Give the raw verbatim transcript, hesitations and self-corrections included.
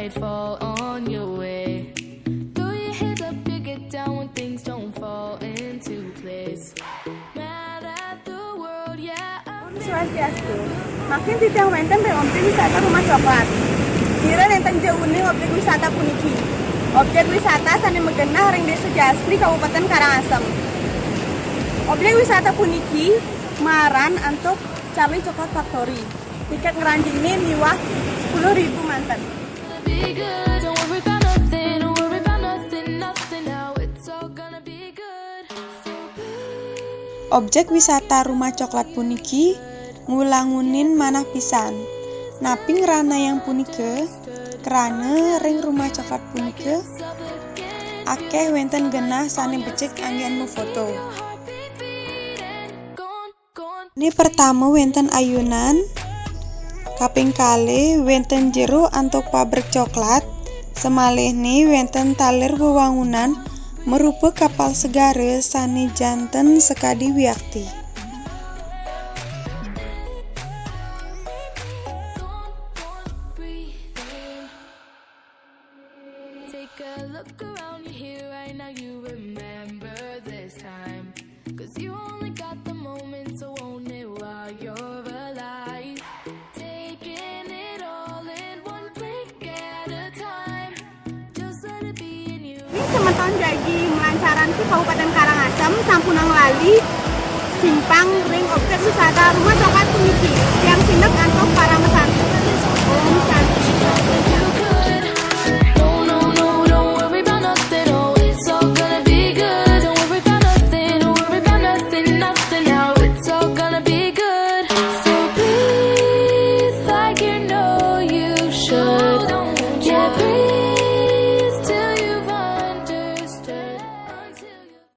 Fall on your way. Throw your hands up, you get down when things don't fall into place. Mad at the world, yeah. Om Swastiastu. Mangkin titiang wénten ring objek wisata Rumah Coklat. Sira nénten ja uning objek wisata puniki. Objek wisata sané magenah ring Désa Jastri, Kabupaten Karangasem. Objek wisata puniki maran antuk Charlie Chocolate Factory. Tikét ngranjingné miwah sepuluh ribu manten. Be good, don't worry about nothing, don't worry about nothing, nothing now. It's all gonna be good. Objek wisata Rumah Coklat puniki ngwangunin manah pisan. Napi ngranayang punika? Krana ring Rumah Coklat punika akéh wénten genah sané becik anggén mafoto. Né pertama wénten ayunan, kaping kalih wénten jeruk antuk pabrik coklat, samalihné wénten taler wewangunan marupa kapal segara sané janten sakadi wiakti. Take a look around you here right now. You remember this time. Cause you only got the moment, so own it while you're alive. Taking it all in one drink at a time. Just let it be in you. Ning semeton jagi malancaran ka Kabupaten Karangasem, sampunang lali simpang ring objek wisata Rumah Coklat puniki.